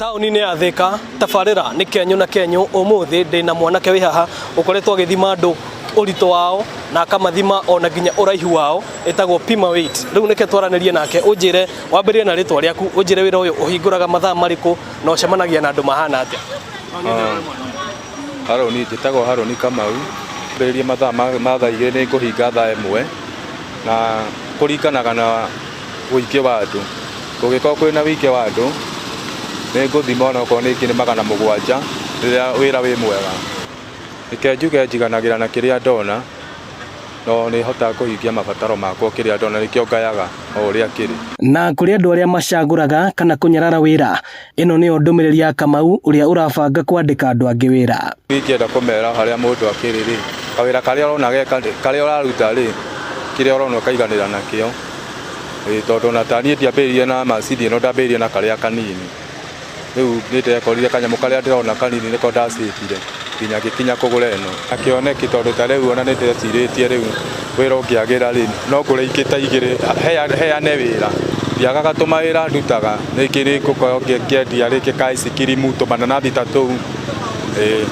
Taũni-inĩ ya Thĩka, tabarĩra nĩ kenyũ na kenyũ. Ũmũthĩ ndĩna mwanake wĩ haha ũkoretwo agĩthima andũ ũritũ wao na akamathima ona nginya ũraihu wao, ĩtagwo pima weight. Rĩu nĩke twaranĩrie nake, ũnjĩre wambĩrĩrie na rĩtwa rĩaku, ũnjĩre wĩra ũyũ ũhingũraga mathaa marĩkũ na ũcemanagia na andũ mahana atĩa? Harũni, njĩtagwo Harũni Kamau, mbĩrĩrie mathaa ma thaa 2 nĩ ngũhinga thaa 1 na kũringanaga na ũingĩ wa andũ. Kũngĩkorwo kwĩna ũingĩ wa andũ, nĩ ngũthima onokorwo nĩ nginya 700 rĩrĩa wĩra wĩ mwega. Reke njuge njiganagĩra na kĩrĩa ndona, no nĩ hotaga kũhingia mabataro makwa o kĩrĩa ndona nĩkĩo ngayaga o ũrĩa kĩrĩ. Na kũrĩ andũ arĩa macagũraga kana kũnyarara wĩra, ĩno nĩyo ndũmĩrĩri ya Kamau ũrĩa ũrabanga kwandĩka andũ angĩ wĩra. Ingĩenda kũmera harĩa mũndũ akĩrĩ rĩ, kawĩra karĩa ũrona karĩa ũraruta rĩ, kĩrĩa ũrona ũkaiganĩra nakĩo. Ĩĩ tondũ ona ta niĩ ndiambĩrĩirie na macini ĩno ndambĩrĩirie na karĩa kanini. Rĩu nĩ ndekorire kanyamũ karĩa ndĩrona kanini nĩko ndacĩbire nginya ngĩkinya kũgũra ĩno. Na kĩoneki tondũ ta rĩu ona nĩ ndecirĩtie rĩu wĩra ũngĩagĩra rĩ, no ngũre ingĩ ta igĩrĩ heane wĩra. Ndiagaga tũmawĩra ndutaga, rĩngĩ nĩ ngũkorwo ngĩendia rĩngĩ ka ice cream, tũmananathi ta tũu, ĩĩ.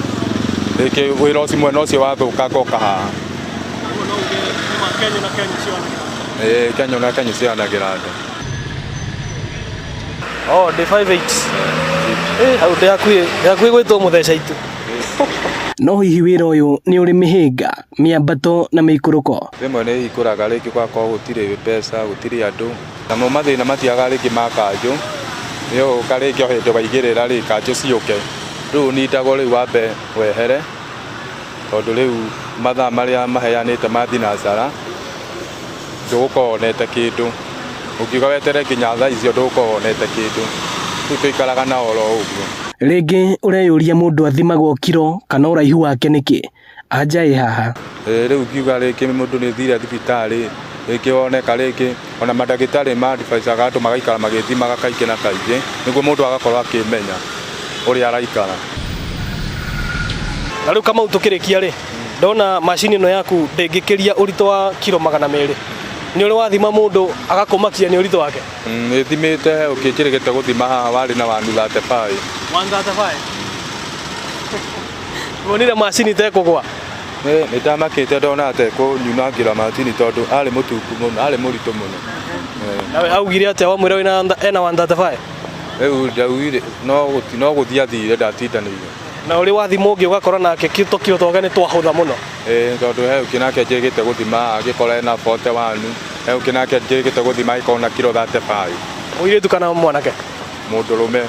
Rĩngĩ wĩra ũcio mwena ũcio wathũka ngoka haha. Ũguo no uge nĩma kenyũ na kenyũ ciohanagĩra nda. Ĩĩ kenyũ na kenyũ ciohanagĩra nda. Oh, ndĩ 5'8". Eh, hau ndĩ hakuhĩ, ndĩ hakuhĩ gwĩtwo mũtheca itu. No hihi wĩra ũyũ nĩ ũrĩ mĩhĩnga, mĩambato na mĩikũrũko? Rĩmwe nĩ hingũraga rĩngĩ gũgakorwo gũtirĩ mbeca, gũtirĩ andũ. Namo mathĩna matiagaga rĩngĩ ma kanjũ, nĩ ũgũka rĩngĩ o hĩndĩ waigĩrĩra rĩ, kanjũ ciũke. Rĩu ũnindagwo rĩu wambe wehere. Tondũ rĩu mathaa marĩa maheanĩte ma thinacara ndũgũkorwo wonete kĩndũ. Ũngiuga weterere nginya thaa icio ndũgũkorwo wonete kĩndũ. Rĩu tũikaraga nao oro ũguo. Rĩngĩ ũreyũria mũndũ athimagwo kiro kana ũraihu wake nĩkĩ? Anja ĩ haha. Ĩĩ rĩu ngiuga rĩngĩ mũndũ nĩ athire thibitarĩ, rĩngĩ woneka rĩngĩ ona mandagĩtarĩ ma advise aga andũ magaikara magĩthimaga kaingĩ na kaingĩ, nĩguo mũndũ agakorwo akĩmenya ũrĩa araikara. Na rĩu Kamau tũkĩrĩkia rĩ, ndona macini ĩno yaku ndĩngĩkĩria ũritũ wa kiro 200. Nĩ ũrĩ wathima mũndũ agakũmakia nĩ ũritũ wake? Nĩ thimĩte he ũngĩ njĩrĩgĩte gũthima haha warĩ na 135. 135? Wonire macini ta ĩkũgwa? Nĩ ndamakĩte ndona ta ĩkũnyunangĩra macini tondũ arĩ mũtungu mũno, arĩ mũritũ mũno. Nawe augire atĩa wamwĩra wĩna ena 135? Rĩu ndaugire no gũthiĩ athire ndatindanĩire. Na ũrĩ wathima ũngĩ ũgakora nake tũkiro twake nĩ twahũtha mũno? Ĩĩ tondũ he ũngĩ nake njĩrĩgĩte gũthima agĩkora ena 41, he ũngĩ nake njĩrĩgĩte gũthima agĩkorwo na kiro 35. Mũirĩtu kana mwanake? Mũndũrũme.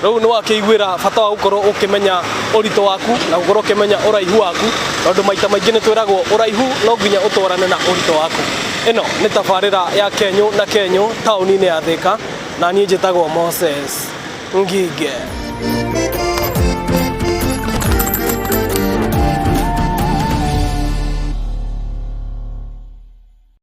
Rĩu nĩ wakĩiguĩra bata wa gũkorwo ũkĩmenya ũritũ waku na gũkorwo ũkĩmenya ũraihu waku, tondũ maita maingĩ nĩ twĩragwo ũraihu no nginya ũtwarane na ũritũ waku. Ĩno nĩ tabarĩra ya Kenyũ na Kenyũ taũni-inĩ ya Thĩka, na niĩ njĩtagwo Moses Ngige.